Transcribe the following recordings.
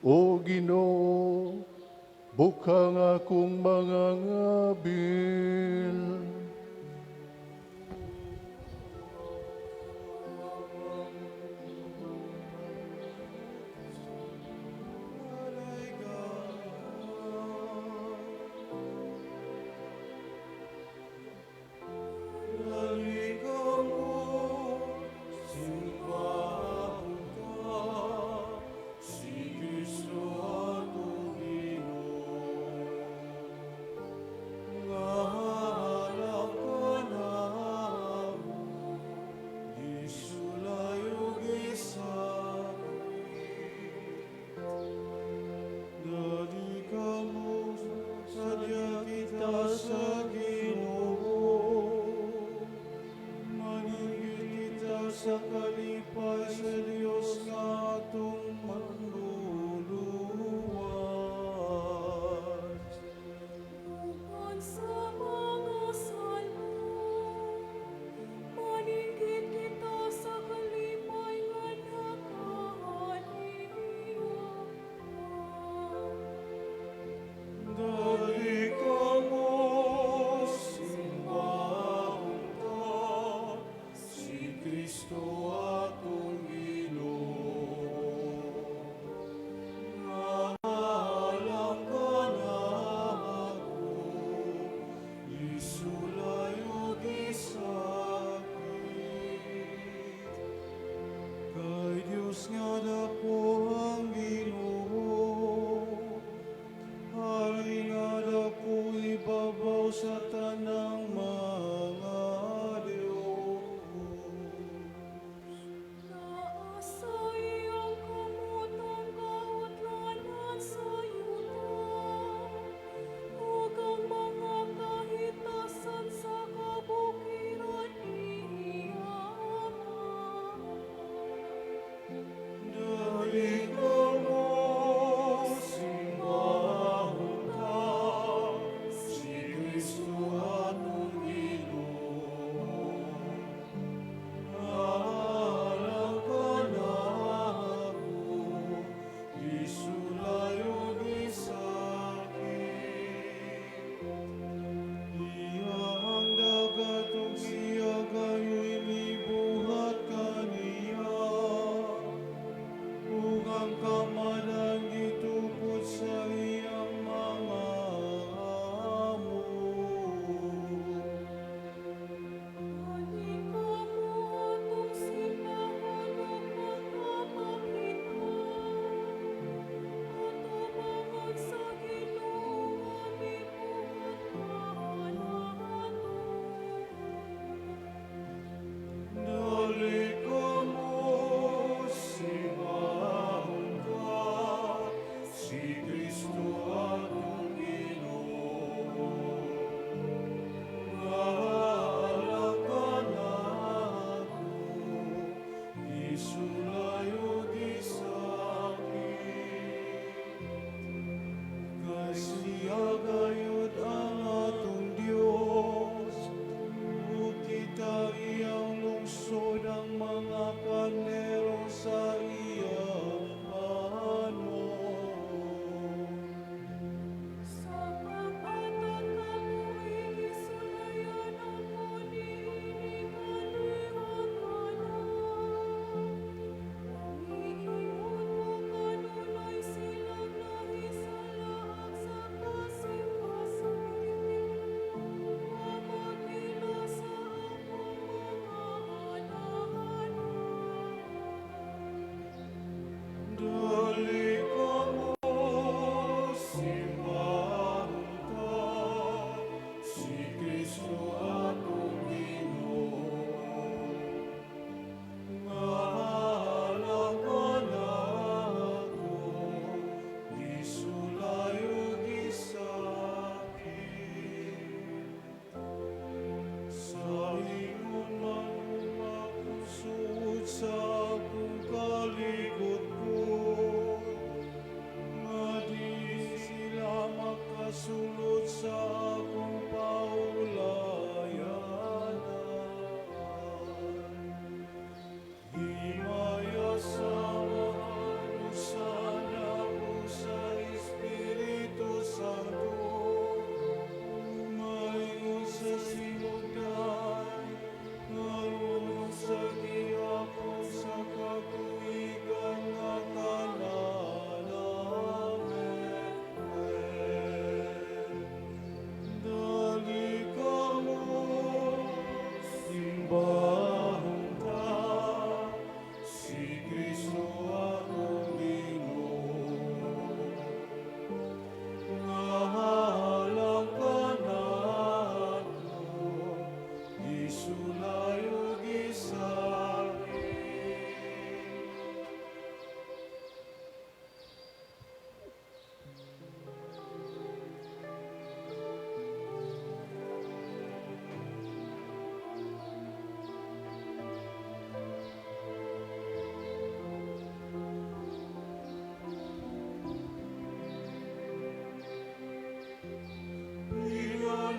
O Ginoo, bukha ang akong mga ngabil.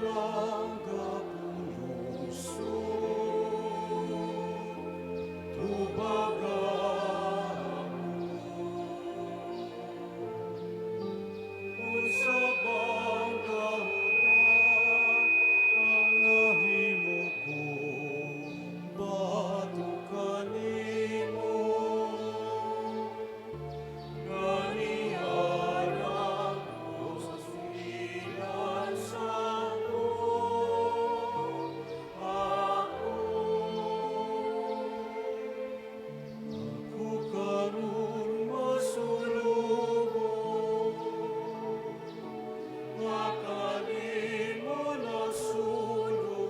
Ilang lungsod, tubaga ako. Unsa bang gahutan ang nahimo ko batok kanimo nga niana ko sa silan sa ako? Ako karon masulubo nga kanimo nasulo.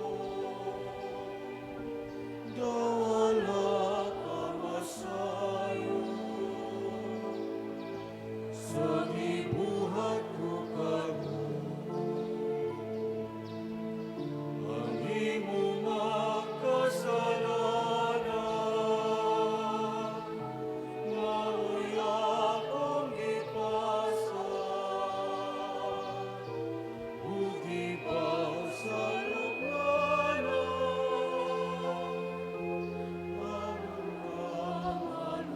Daw wala ka masayo sa gibuhat ko karon. Ang imong kasalanan mao'y akong gipasa ug gibaw sa lubnganan aron ka maluwas.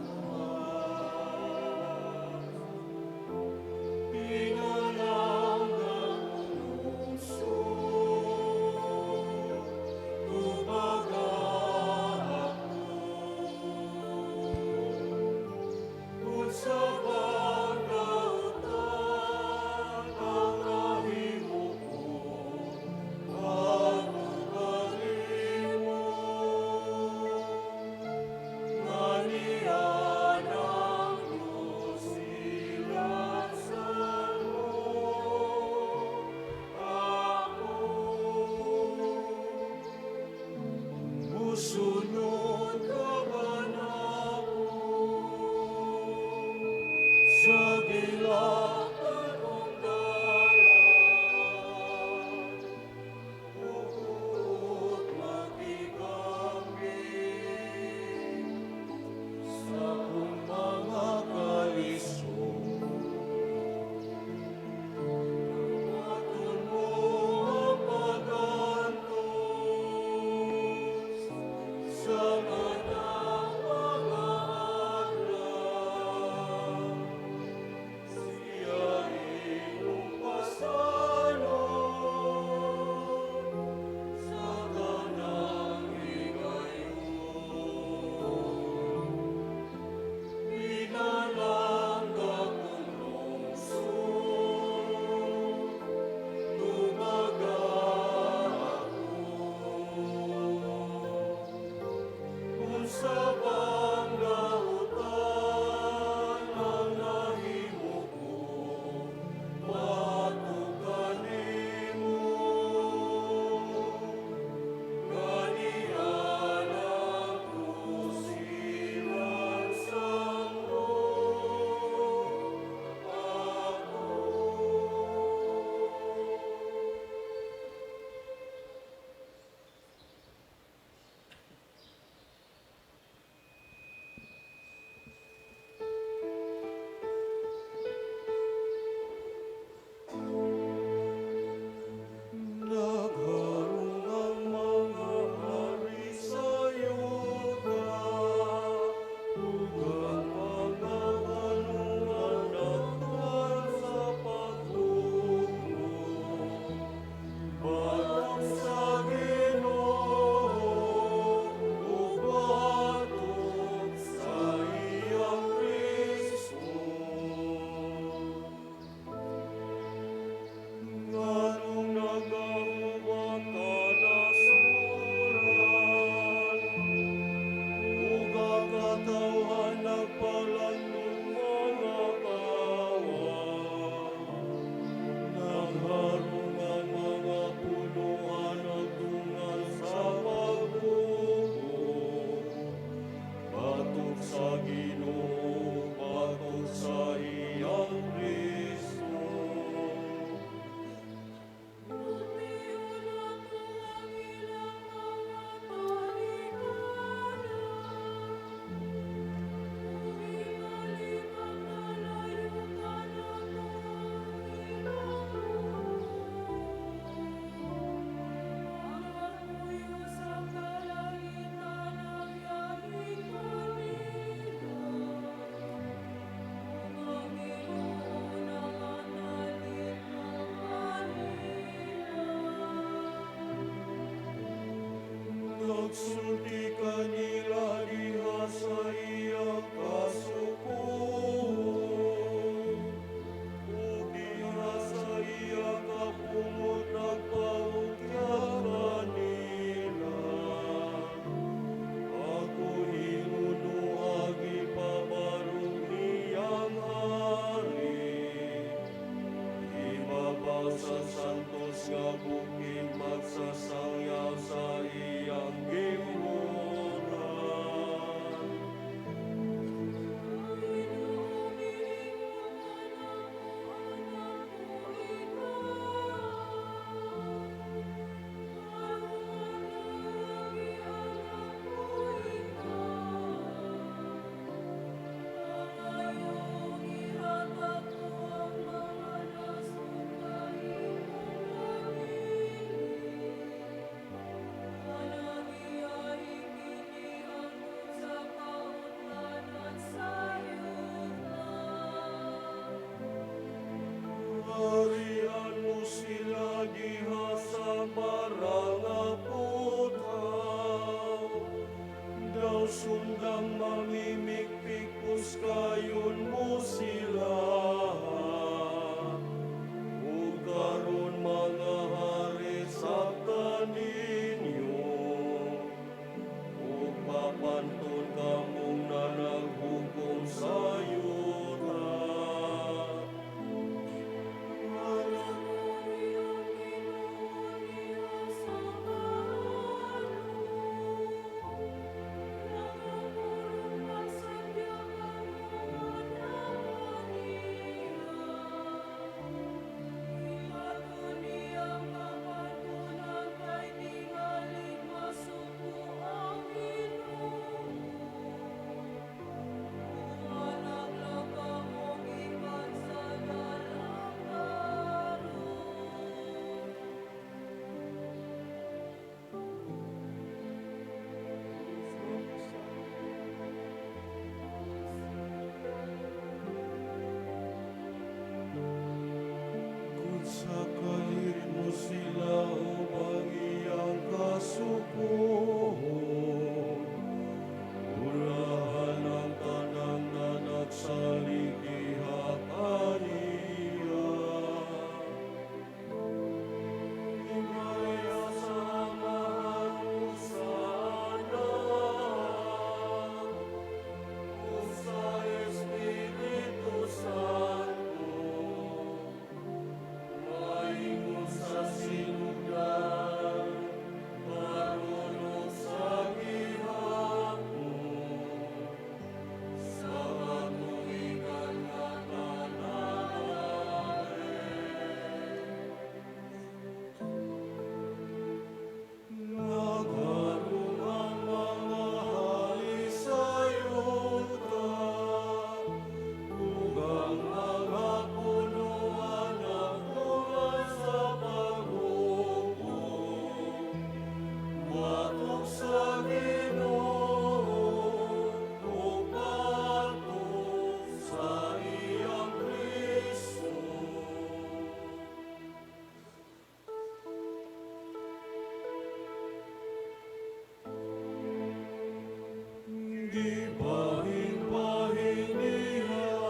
Gibahin-bahin niya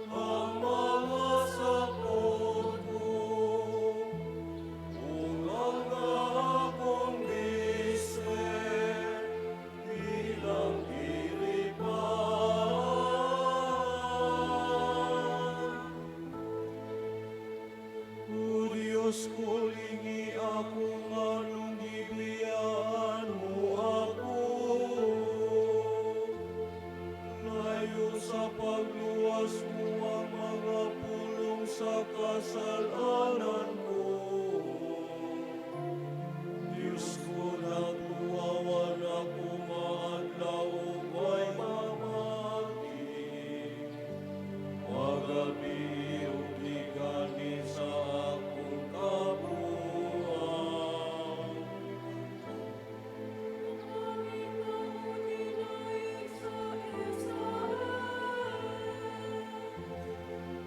ang mga sapot ko. Ug ang akong bisig ilang giripan. O Diyos ko, lingi ako, nganong gibiyaan mo ako? Layo sa pagluwas mo ang mga pulong sa kasalanan ko. Diyos ko, natuwawan ako maadlaw ug way mamati, magabi ug di gani sa akong kabuang. Aming dinayeg sa Israel.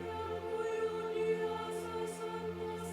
Nagpuyo diha sa Santos.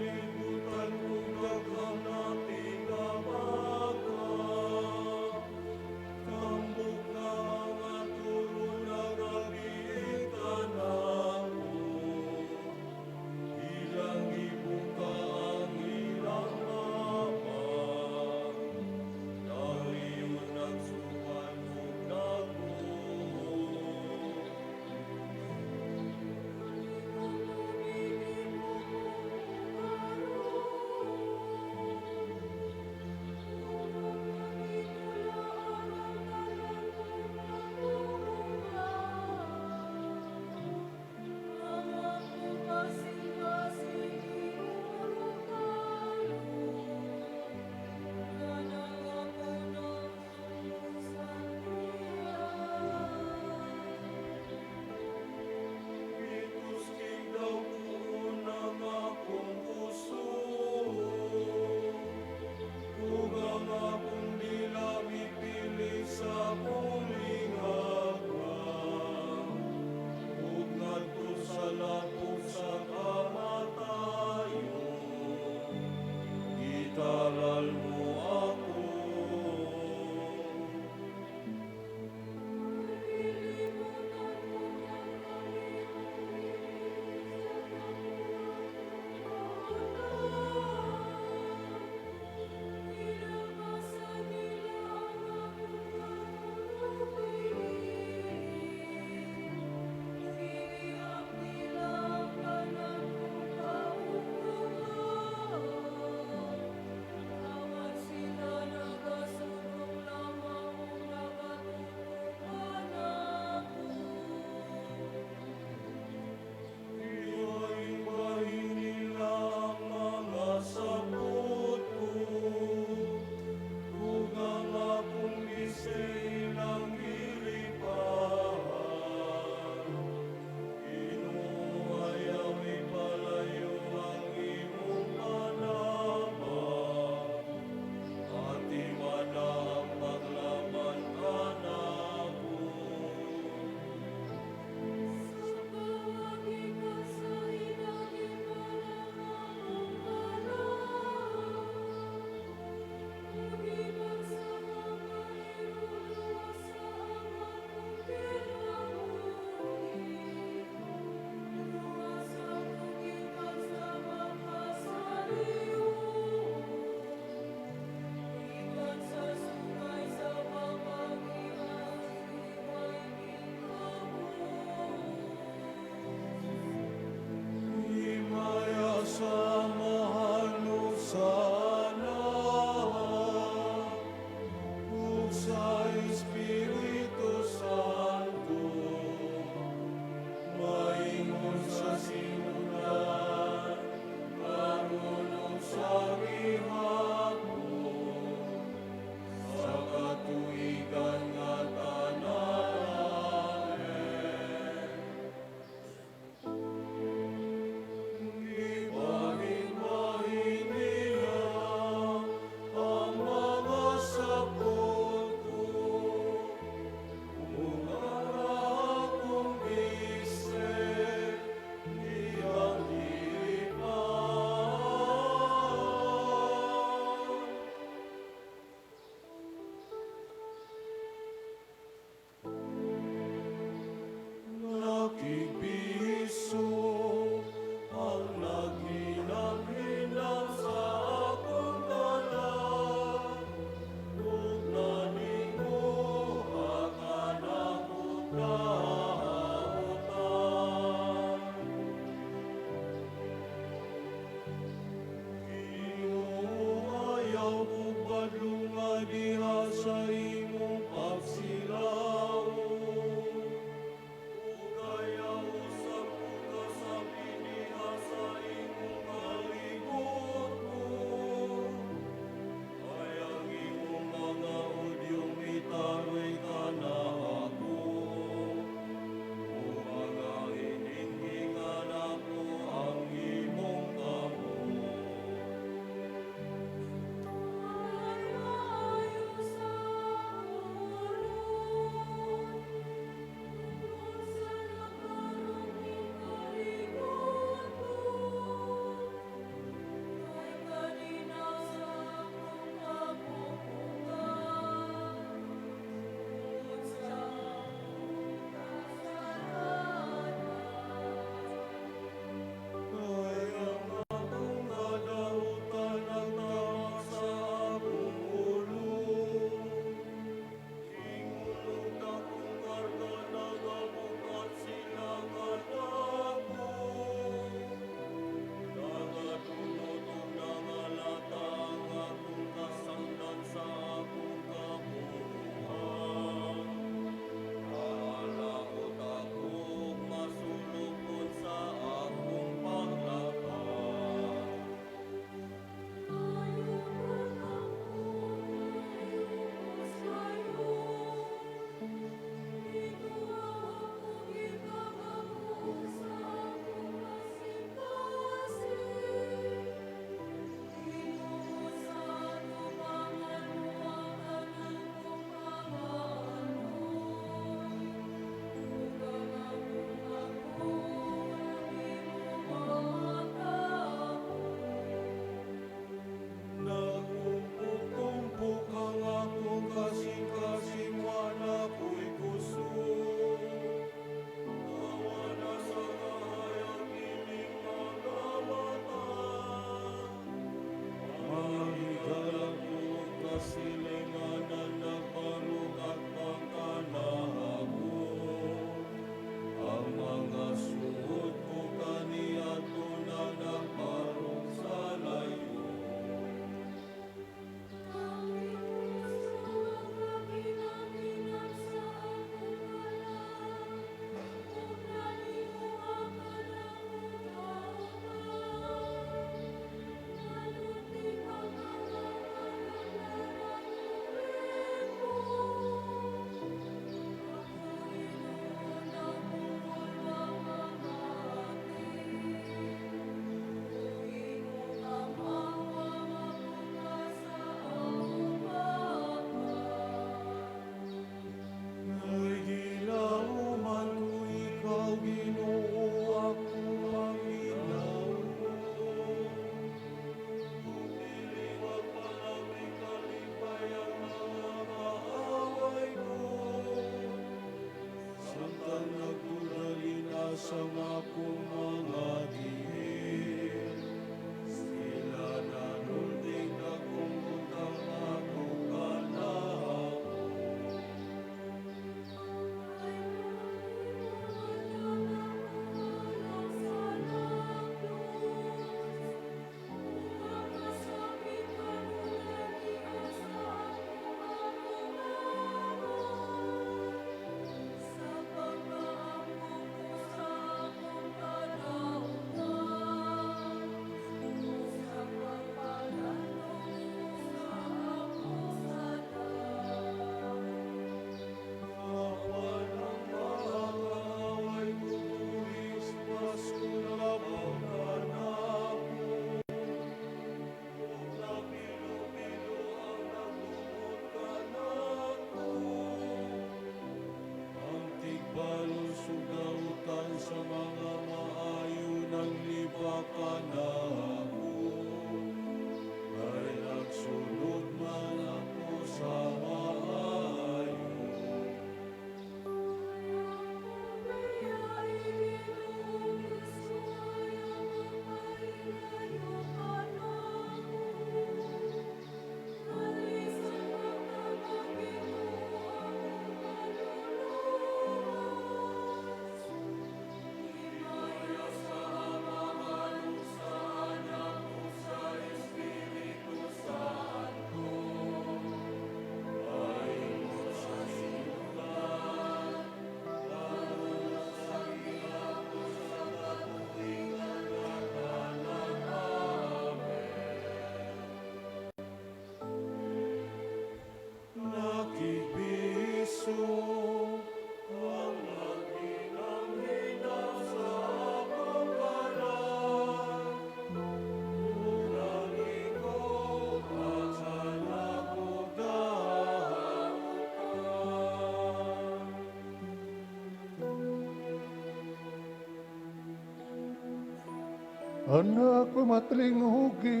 Anak, pamatlinghugi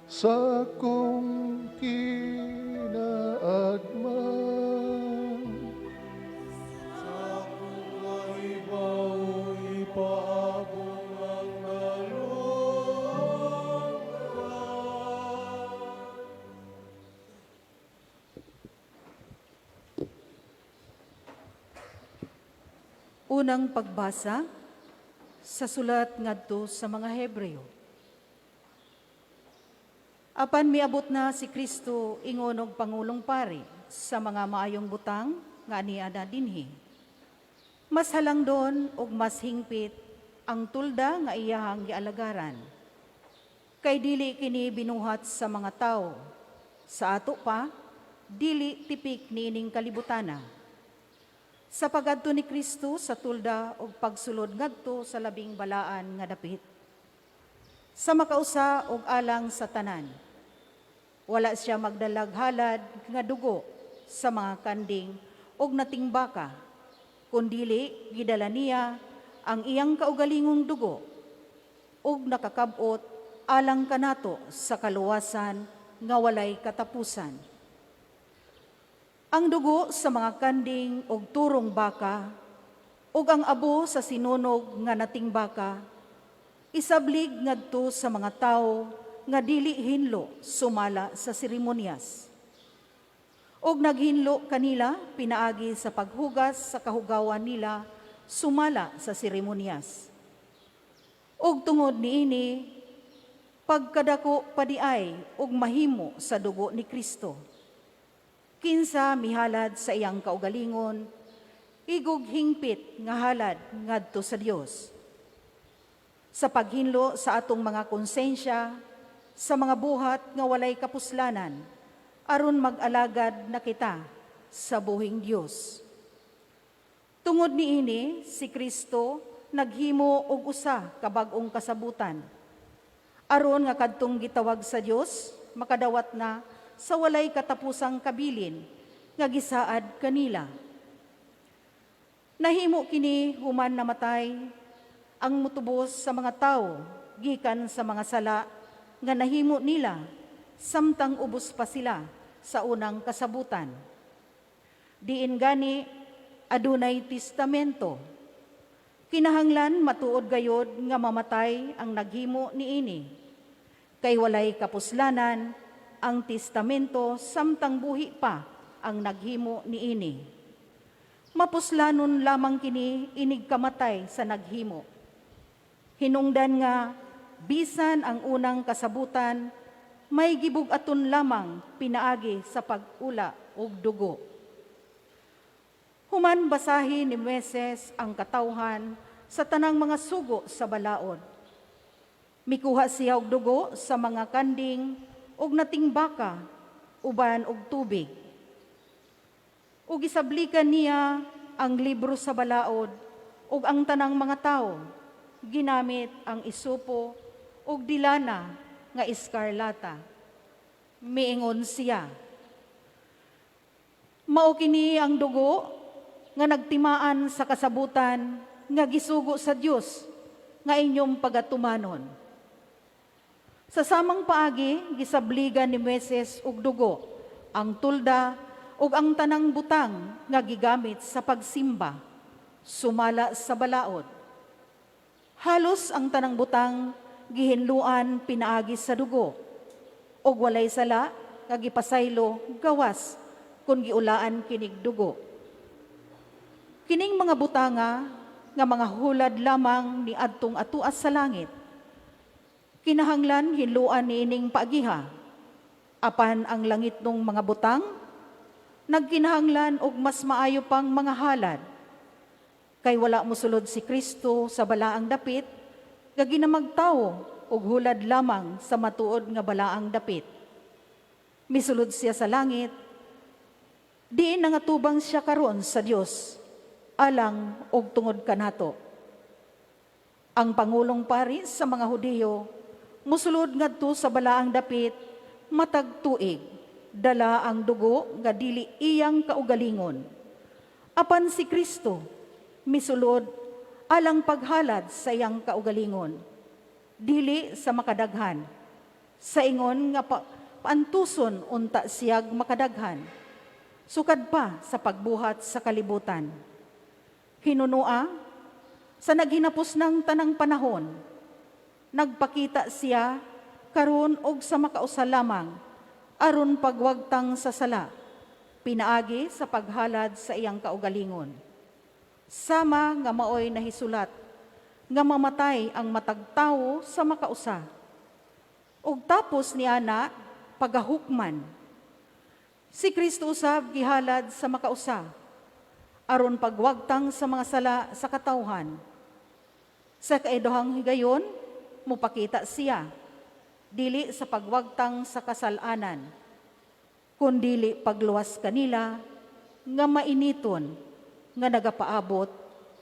sa akong kinaadman. Sa akong kahibaw, ipaabong ang nalunggan. Unang pagbasa sa sulat ngadto sa mga Hebreo. Apan miabot na si Kristo ingon og pangulong pari sa mga maayong butang nga ania na dinhi. Mas halangdon ug mas hingpit ang tulda nga iyahang gialagaran. Kay dili kini binuhat sa mga tawo. Sa ato pa, dili tipik niining kalibutana. Sa pagadto ni Kristo sa tulda ug pagsulod ngadto sa labing balaan nga dapit, sa makausa og alang sa tanan. Wala siya magdalag halad nga dugo sa mga kanding ug nating baka, kundili gidala niya ang iyang kaugalingong dugo ug nakakab-ot alang kanato sa kaluwasan nga walay katapusan. Ang dugo sa mga kanding ug turong baka ug ang abo sa sinunog nga nating baka isablig ngadto sa mga tawo nga dili hinlo sumala sa seremonyas. Ug naghinlo kanila pinaagi sa paghugas sa kahugawan nila sumala sa seremonyas. Ug tungod niini, pagkadako pa diay og mahimo sa dugo ni Kristo. Kinsa mihalad sa iyang kaugalingon, igog hingpit nga halad ngadto sa Dios. Sa paghinlo sa atong mga konsensya, sa mga buhat nga walay kapuslanan, aron mag-alagad na kita sa buhing Dios. Tungod niini, si Kristo naghimo og usa ka bag-ong kasabutan. Aron nga kadtong gitawag sa Dios makadawat na sa walay katapusang kabilin nga gisaad kanila. Nahimo kini human namatay ang mutubos sa mga tawo gikan sa mga sala nga nahimo nila samtang ubos pa sila sa unang kasabutan. Diin gani adunay testamento, kinahanglan matuod gayod nga mamatay ang naghimo niini. Kay walay kapuslanan ang testamento samtang buhi pa ang naghimo niini. Mapuslanon lamang kini inig kamatay sa naghimo. Hinungdan nga bisan ang unang kasabutan may gibug-aton lamang pinaagi sa pag-ula og dugo. Human basahi ni Moises ang katawhan sa tanang mga sugo sa balaod, mikuha siya og dugo sa mga kanding ug nating baka uban og tubig. Ug gisablikan niya ang libro sa balaod ug ang tanang mga tawo ginamit ang isopo ug dilana nga eskarlata. Miingon siya, "Mao kini ang dugo nga nagtimaan sa kasabutan nga gisugo sa Dios nga inyong pagatumanon." Sa samang paagi, gisabligan ni Moises og dugo ang tulda ug ang tanang butang nga gigamit sa pagsimba sumala sa balaod. Halos ang tanang butang gihinluan pinaagi sa dugo ug walay sala nga gipasaylo gawas kun giulaan kinig dugo. Kining mga butanga nga mga hulad lamang ni adtong atuas sa langit, kinahanglan hinluan niining paagiha. Apan ang langitnong mga butang nagkinahanglan og mas maayo pang mga halad. Kay wala mosulod si Kristo sa balaang dapit nga ginamagtawo og hulad lamang sa matuod nga balaang dapit. Misulod siya sa langit, diin nangatubang siya karon sa Dios alang og tungod kanato. Ang pangulong pari sa mga Hudiyo musulod ngadto sa balaang dapit matag tuig, dala ang dugo nga dili iyang kaugalingon. Apan si Kristo misulod alang paghalad sa iyang kaugalingon. Dili sa makadaghan, sa ingon nga paantuson unta siyag makadaghan, sukad pa sa pagbuhat sa kalibutan. Hinunua, sa naghinapos ng tanang panahon, nagpakita siya karon og sa makausa lamang aron pagwagtang sa sala, pinaagi sa paghalad sa iyang kaugalingon. Sama nga maoy nahisulat nga mamatay ang matag tawo sa makausa. Ug tapos niana pagahukman. Si Kristo usab gihalad sa makausa aron pagwagtang sa mga sala sa katawhan. Sa kaiduhang higayon, mupakita siya, dili sa pagwagtang sa kasalanan, kundili pagluwas kanila nga mainiton nga nagapaabot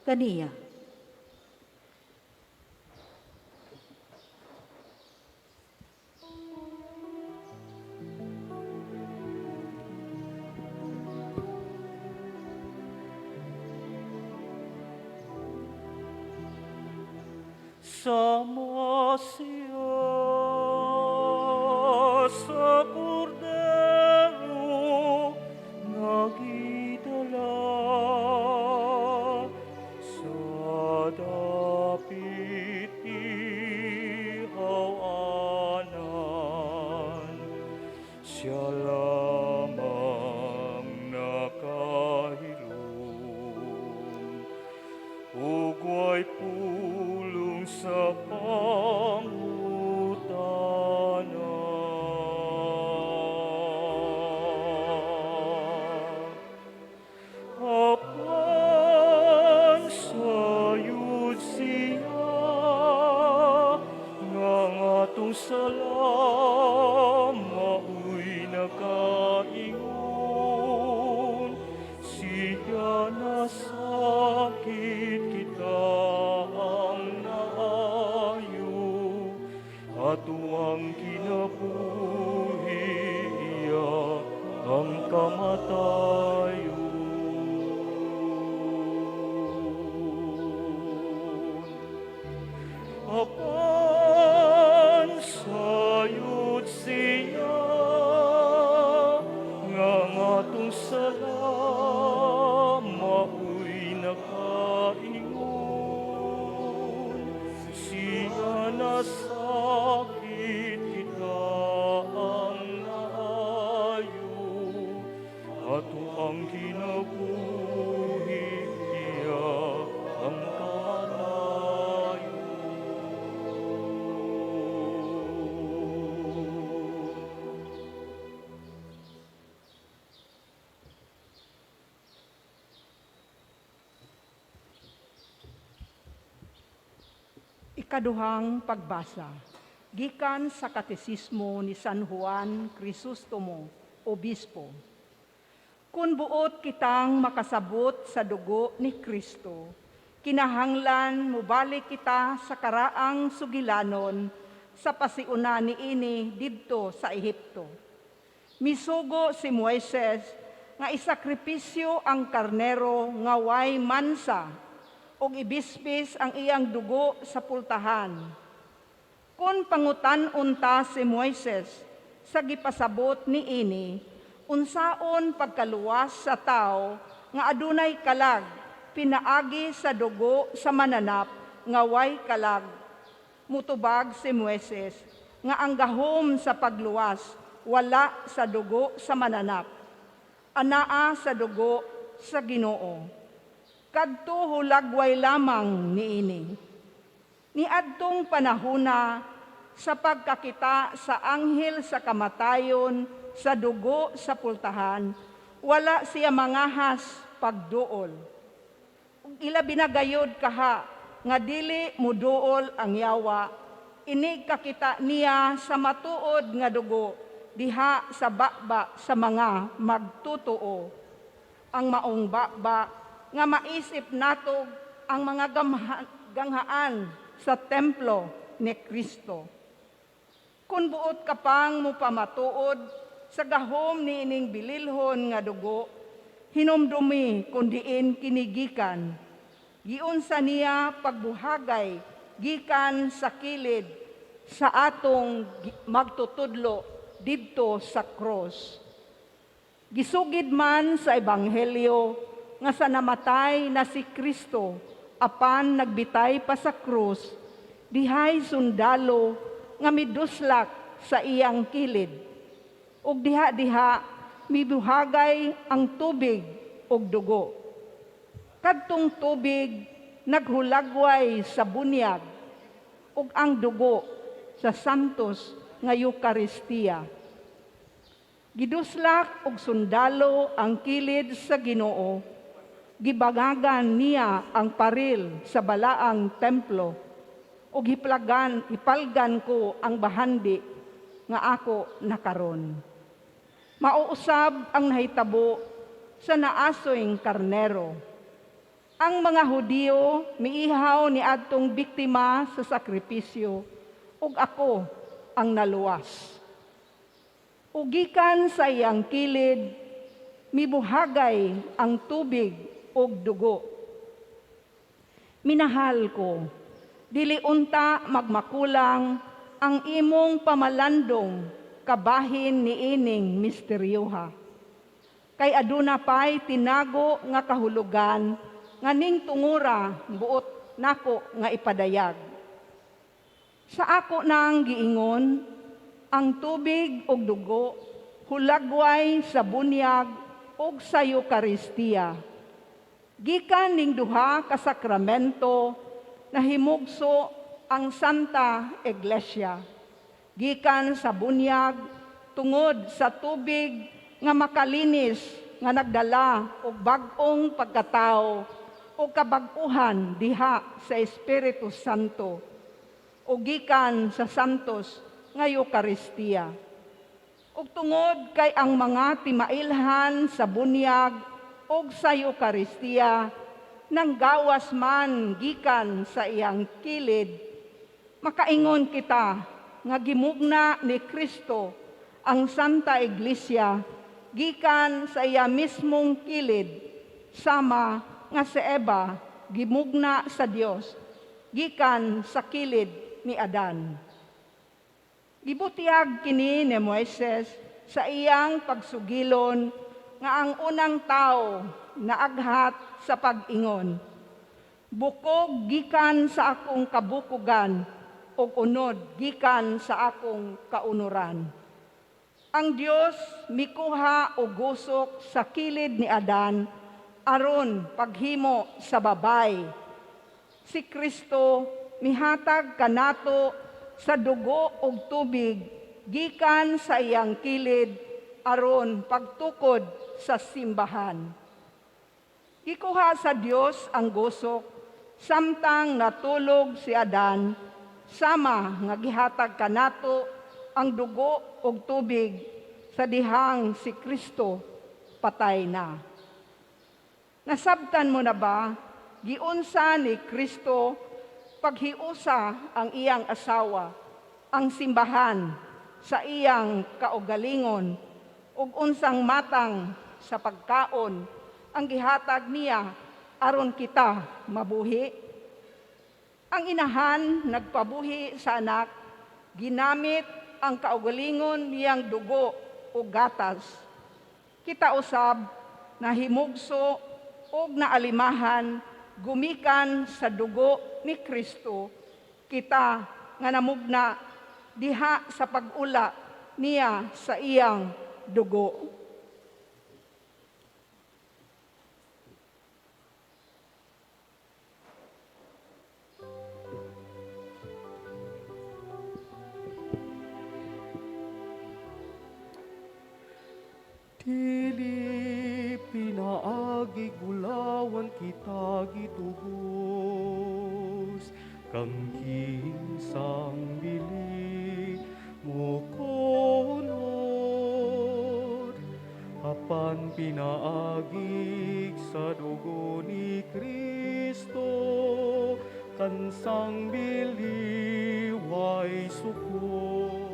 kaniya. Sama siya sa kordero nga gidala sa dapit ihaw-anan. Siya lamang nakahilom ug way pulong sa pangutana. Apan sayod siya nga ang atong sala maoy nakaingon. Siya nasakit, kita ang naayo. Ato ang kinabuhi, iya ang kamatayon. Apan sayod siya nga ang atong sala maoy nakaingon. Siya nasakit, kita ang naayo. Ato ang kinabuhi, iya ang kamatayon. Ikaduhang pagbasa, gikan sa Katesismo ni San Juan Crisostomo, Obispo. Kung buot kitang makasabot sa dugo ni Kristo, kinahanglan mubalik kita sa karaang sugilanon sa pasiuna niini didto sa Ehipto. Misugo si Moises nga isakripisyo ang karnero nga way mansa ug ibisbis ang iyang dugo sa pultahan. Kung pangutan-on ta si Moises sa gipasabot niini, unsaon pagkaluwas sa tao nga adunay kalag pinaagi sa dugo sa mananap nga way kalag? Mutubag si Moises nga ang gahom sa pagluwas wala sa dugo sa mananap, anaa sa dugo sa Ginoo. Kadto hulagway lamang niini. Niadtong panahuna sa pagkakita sa anghel sa kamatayon sa dugo sa pultahan, wala siya mangahas pagduol. Ug ilabi na gayod kaha nga dili muduol ang yawa, inig kakita niya sa matuod nga dugo diha sa baba sa mga magtutuo. Ang maong baba nga maisip nato ang mga ganghaan sa templo ni Kristo. Kung buot ka pang mupamatuod sa gahom ni ining bililhon nga dugo, hinumdumi kung diin kinigikan. Giunsa niya pagbuhagay gikan sa kilid sa atong magtutudlo didto sa cross. Gisugid man sa Ebanghelyo nga sa namatay na si Kristo apan nagbitay pa sa krus, dihay sundalo nga miduslak sa iyang kilid. Ug diha-diha mibuhagay ang tubig ug dugo. Kadtong tubig naghulagway sa bunyag ug ang dugo sa santos nga Eukaristiya. Giduslak og sundalo ang kilid sa Ginoo. Gibangagan niya ang paril sa balaang templo ug hiplagan ipalgan ko ang bahandi nga ako nakaron. Mauusab ang nahitabo sa naasoy karnero. Ang mga Hudiyo miihaw ni adtong biktima sa sakripisyo ug ako ang naluwas. Ug gikan sa iyang kilid mibuhagay ang tubig ug dugo. Minahal ko, dili unta magmakulang ang imong pamalandong kabahin niining misteryoha. Kay aduna pay tinago nga kahulugan nga ning tungura buot nako nga ipadayag. Sa ako nang giingon, ang tubig ug dugo hulagway sa bunyag ug sa Eukaristiya. Gikan ning duha ka sakramento nahimugso ang Santa Iglesia. Gikan sa bunyag tungod sa tubig nga makalinis nga nagdala og bag-ong pagkatao o kabag-uhan diha sa Espiritu Santo o gikan sa Santos nga Eukaristiya. Ug tungod kay ang mga timailhan sa bunyag ug sa Eukaristiya nanggawas man gikan sa iyang kilid, makaingon kita nga gimugna ni Kristo ang Santa Iglesia gikan sa iya mismong kilid, sama nga si Eva gimugna sa Dios gikan sa kilid ni Adan. Gibutiyag kini ni Moises sa iyang pagsugilon nga ang unang tao naaghat sa pag-ingon, bukog gikan sa akong kabukugan ug unod gikan sa akong kaunuran. Ang Dios mikuha og gusok sa kilid ni Adan aron paghimo sa babay. Si Kristo mihatag kanato sa dugo ug tubig gikan sa iyang kilid aron pagtukod sa simbahan. Gikuha sa Dios ang gusok samtang natulog si Adan, sama nga gihatag kanato ang dugo ug tubig sa dihang si Kristo patay na. Nasabtan mo na ba giunsa ni Kristo paghiusa ang iyang asawa, ang simbahan sa iyang kaugalingon, ug unsang matang sa pagkaon ang gihatag niya aron kita mabuhi? Ang inahan nagpabuhi sa anak, ginamit ang kaugalingon niyang dugo o gatas. Kita usab nahimugso og naalimahan gumikan sa dugo ni Kristo, kita nga namugna diha sa pag-ula niya sa iyang dugo. Dili pinaagi gulawan kita gitubos, kang kinsang bili mukunod, apan pinaagi sa dugo ni Kristo, kansang bili way sukod.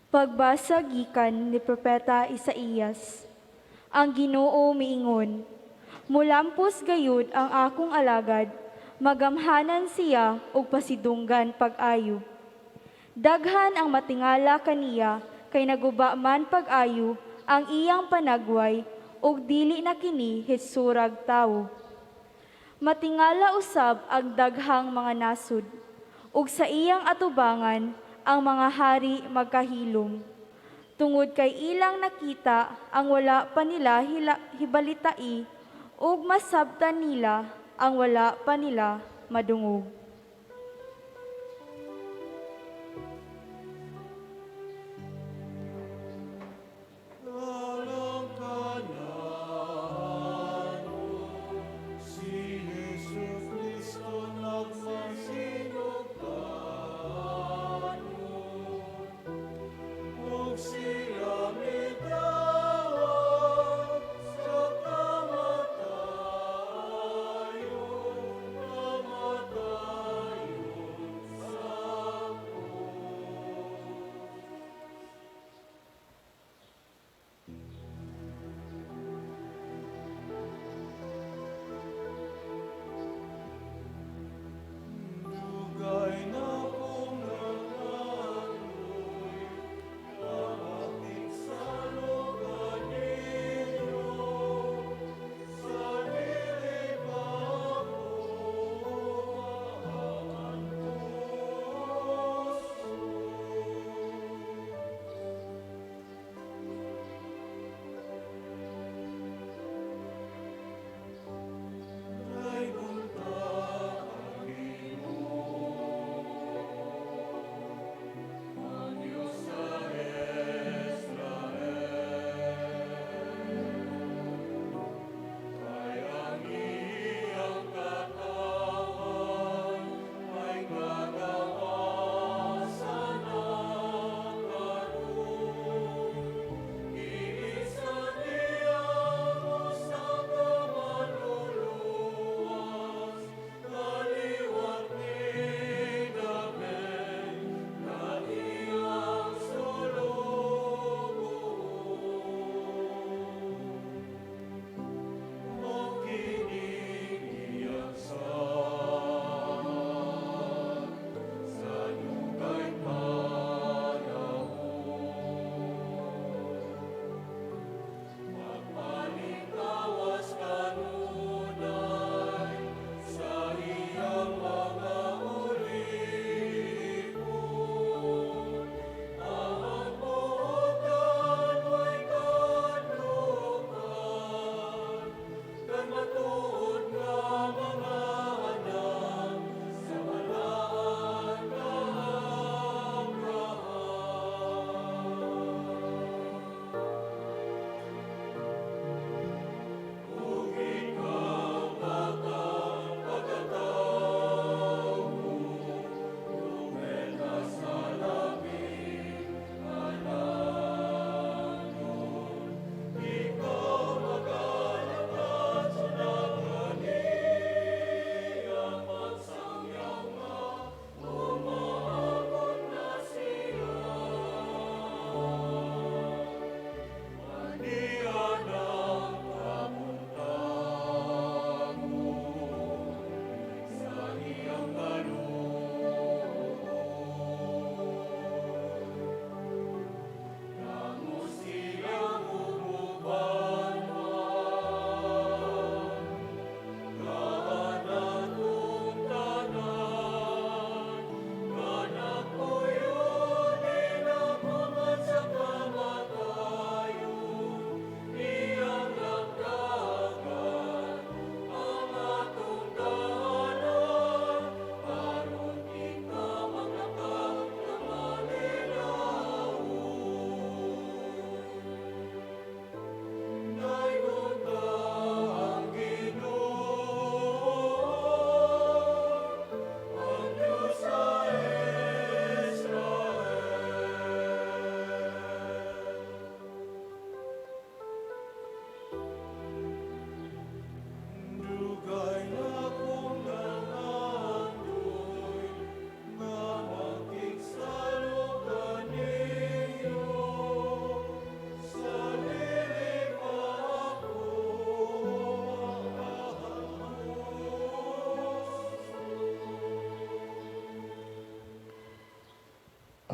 Pagbasa gikan ni Propeta Isaías. Ang Ginoo miingon, "Mulampos gayud ang akong alagad, magamhanan siya ug pasidunggan pag-ayo. Daghan ang matingala kaniya kay naguba man pag-ayo ang iyang panagway ug dili na kini hitsurag tawo. Matingala usab ang daghang mga nasud, ug sa iyang atubangan ang mga hari magkahilom. Tungod kay ilang nakita ang wala pa nila hibalitai ug masabtan nila ang wala pa nila madungog." Si Jesu Kristo nagmasinugdan ug siya midawat sa kamatayon, kamatayon.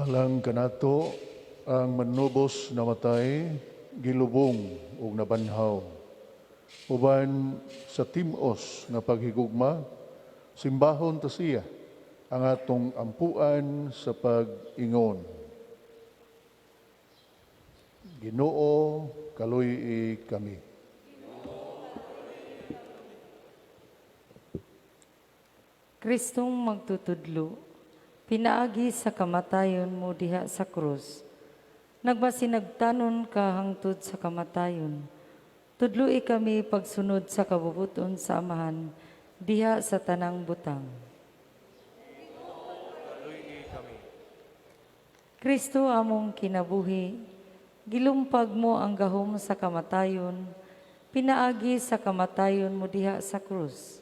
Alang kanato ang manubos namatay, gilubong ug nabanhaw. Uban sa timos nga paghigugma, simbahon ta siya ang atong ampuan sa pag-ingon. Ginoo, kaluy-i kami. Kristong magtutudlo, pinaagi sa kamatayon mo diha sa krus. Nagmasinagtanon ka hangtod sa kamatayon. Tudloi kami pagsunod sa kabubuton sa Amahan diha sa tanang butang. Kaluy-i kami. Kristo among kinabuhi, gilumpag mo ang gahom sa kamatayon, pinaagi sa kamatayon mo diha sa krus.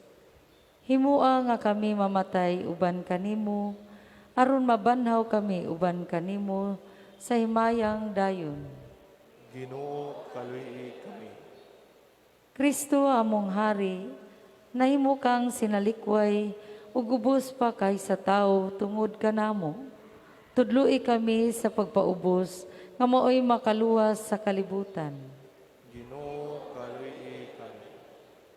Himua nga kami mamatay uban kanimo, aron mabanhaw kami uban kanimo sa himayang dayon. Ginoo, kaluy-i kami. Kristo among hari, nahimo kang sinalikway ug ubos pa kaysa tawo tungod kanamo. Tudloi kami sa pagpaubos nga maoy makaluwas sa kalibutan. Ginoo, kaluy-i kami.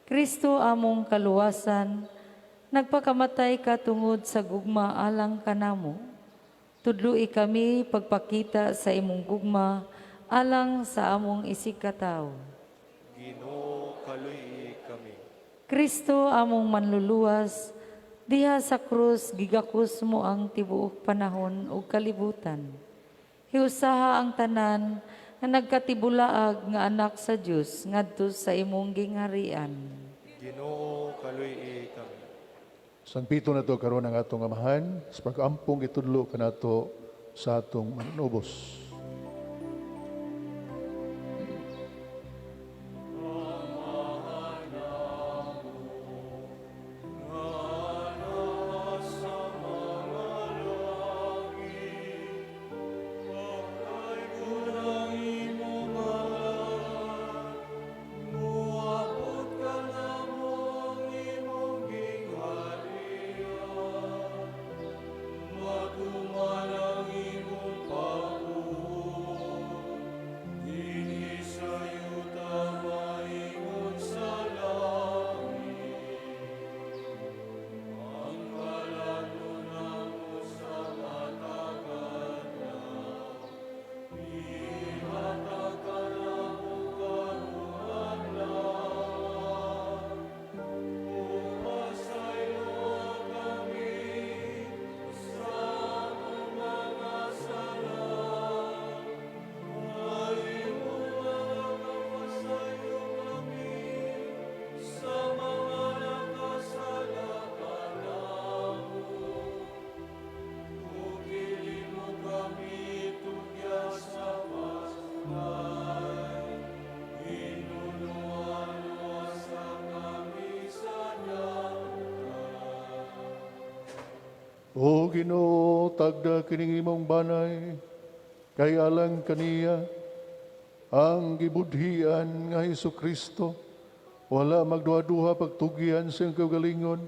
Kristo among kaluwasan, nagpakamatay ka tungod sa gugma alang kanamo. Tudloi kami pagpakita sa imong gugma alang sa among isigkatawo. Ginoo, kaluy-i kami. Kristo among manluluwas, diha sa krus gigakos mo ang tibuok panahon ug kalibutan. Hiusaha ang tanan nga nagkatibulaag nga anak sa Dios ngadto sa imong gingharian. Ginoo, kaluy-i kami. Sangpito na to karon ang atong Amahan sa pag-ampong itudlo kanato sa atong manubos. Muabot ka na mong imong gingharian, matuman ang imong pagbuot, dinhi sa yuta maingon sa langit. Ang kalagon namo sa matag adlaw, ihatag kanamo karong adlaw. Ug pasayloa kami sa among mga sala, Alingon nga nagapasaylo kami sa mga nakasala kanamo. Ug dili mo kami tugyan sa pasulay, Hinuluan sa kami sa dautan. O Ginoo, tagda kining imong banay, kay alang kaniya ang gibudhian nga Hesus Kristo, wala magduha-duha pagtugyan sa iyang kaugalingon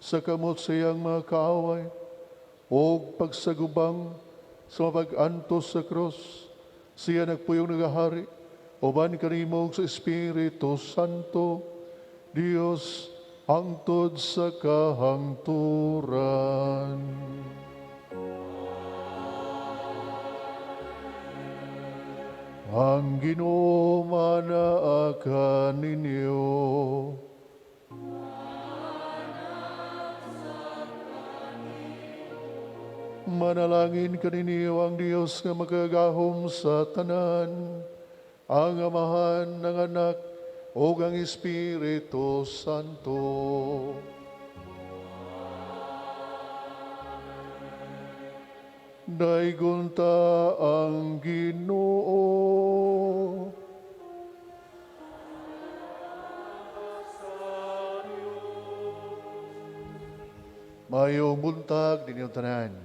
sa kamot sa iyang mga kaaway, og pagsagubang sa mapag-antos sa krus, siya nagpuyong nagahari, uban kanimo sa Espiritu Santo, Dios, hangtod sa kahangturan. Ang Ginoo manaa kaninyo. Manalangin kaninyo ang Dios nga makagagahom sa tanan, ang Amahan, ang Anak, ug ang Espiritu Santo. Daygon ta ang Ginoo. Mayong buntag ninyong tanan.